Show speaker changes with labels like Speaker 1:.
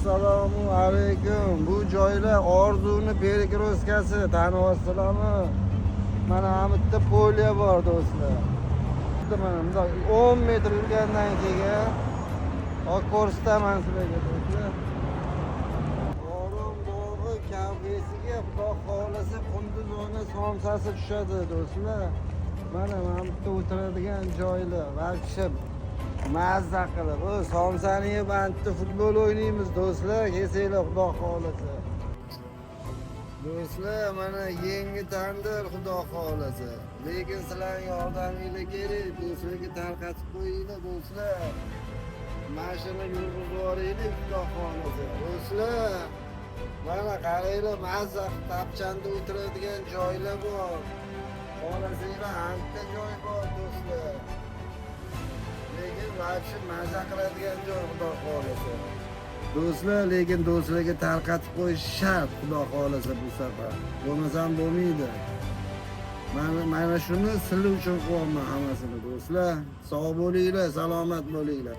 Speaker 1: Assalomu alaykum. Bu joylar Orzuni перекрёстка si, tanyapsizlarmi? Mana bu yerda поле bor, do'stlar. Mana bundoq 10 metr yurgandan keyin ko'rsataman sizlarga, do'stlar. Orom bog'i kafesiga, xudo xohlasa, qunduzona somsasi tushadi, do'stlar. Mana bu yerda o'tiradigan joylar вообще mazza qilib, o somsani yeb bitta futbol o'ynaymiz, do'stlar, kelsanglar, xudo xohlasa. Do'stlar, mana yangi tandir, xudo xohlasa. Lekin sizlarning yordaminglar kerak, do'stlarga tarqatib qo'yinglar, do'stlar. Mashina yurg'izib yuboraylik, xudo xohlasa. Do'stlar, mana qaranglar, mazza qilib tapchanda o'tiradigan joylar bor. Xohlasanglar, anta joy bor, do'stlar. Lekin вообще maza qiladigan joy, xudo xohlasa. Do'stlar, lekin do'stlarga tarqatib qo'yish shart, xudo xohlasa, bu safar. Bo'lmasam bo'lmaydi. Mana shuni sizlar uchun qilyapman hammasini, do'stlar. Sog' bo'linglar, salomat bo'linglar.